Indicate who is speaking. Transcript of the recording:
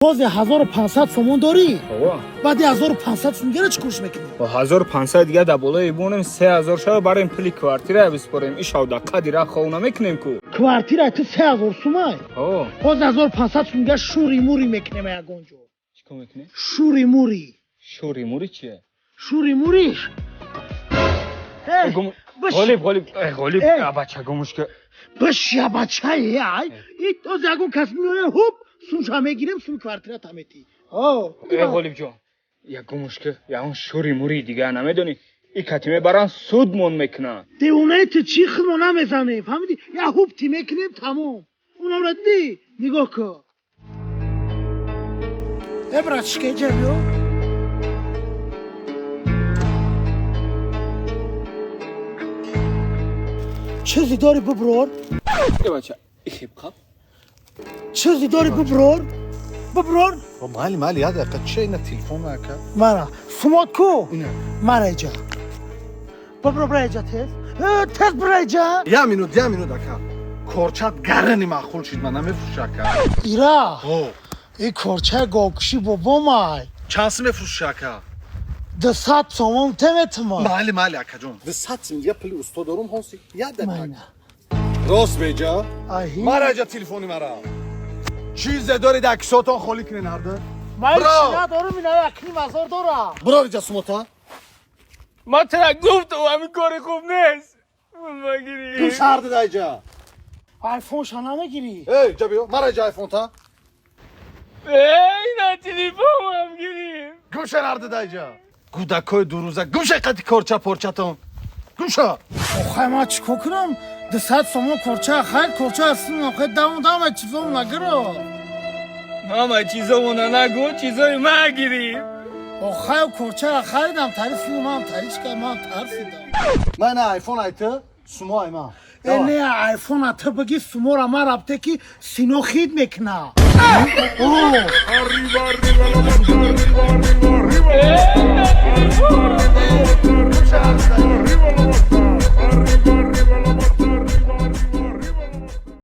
Speaker 1: Бози 1500 сомон дорӣ?
Speaker 2: Ова.
Speaker 1: Баъди 1500 сум гера чӣ курш мекунӣ?
Speaker 2: Бо 1500 дига дар болои бонем 3000 шава, барем пули квартира биспорем. Ишав да қадира хов намекунем ку.
Speaker 1: Квартира ту 3000 сумай?
Speaker 2: О.
Speaker 1: Боз 1500 сум дига шури мури мекунем ягон ҷо.
Speaker 2: Чӣ кор мекунем?
Speaker 1: Шури мури.
Speaker 2: Шури мури чие?
Speaker 1: Шури муриш.
Speaker 2: Ғолиб, Ғолиб, Ғолиб, бача гумушка.
Speaker 1: Бишя бачае, ай. И тоз ягон кас меояд, ҳуп, сумша мегирем, сум квартира таметӣ. О.
Speaker 2: Э, Ғолиб ҷон, як гумушка, ягон шури мури дига намедонӣ? И кати мебаран судмон мекунанд.
Speaker 1: Девонаи ту чӣ, худмо намезанем, фаҳмидӣ? Я ҳуп ти мекунем, тамом. Унамра дидӣ? Нигоҳ кун. Э, братишка, иҷа биё. Чизе дорӣ, биброр?
Speaker 2: Э, бача, ихеб қаб.
Speaker 1: Чизе дорӣ, биброр, биброр.
Speaker 3: Майли, майли, як дақиқа, че ина телефон ака?
Speaker 1: Мара сумот ку, мара иҷа бибро, бира иҷа, тез, тез бира иҷа.
Speaker 3: Як минут, як минут, ака, корчат гарани маъқул шид, ман намефурӯш, ака.
Speaker 1: Ира и корчаи говкушӣ бобомай.
Speaker 3: Чанд сум мефурӯши, ака?
Speaker 1: 200 сомон теметима.
Speaker 3: Майли, майли, акаҷон, 200 сум дига пули усто дорум. Ҳоси, як дақиқа, рост беҷа. Мара иҷа телефони мара. Чизе дори дар кисотон, холӣ кунен ҳарда.
Speaker 1: Ман надорум, ина 1,5 ҳазор дорам.
Speaker 3: Бирор иҷа сумота.
Speaker 2: Ман тара гуфтам, ҳамин кори хуб нест.
Speaker 3: Гум шаҳрда дар иҷа.
Speaker 1: Айфонша намегирӣ?
Speaker 3: Эй, иҷа биё, мара иҷа айфонта.
Speaker 2: Эй, на телефонам гирифт.
Speaker 3: Гум шаҳрда дар иҷа, гудакҳои дурӯза, гум ша, қати корча порчатон гум ша.
Speaker 1: Охай, ман чӣ кор кунам? 200 сомон корча, хайр, корча ҳастм, охай, давом давом чизом нагиро.
Speaker 2: Ҳама чизомона нагу, чизои ма гирифт.
Speaker 1: Охай, корчара харидам, тари сумам таричка, ман тарсидам.
Speaker 3: Ман айфон айты, сумо ай ман.
Speaker 1: Э, не, айфон ту биги, сумора ман рабте ки сино хид мекуна.
Speaker 2: Arriba, arriba, arriba, arriba, arriba.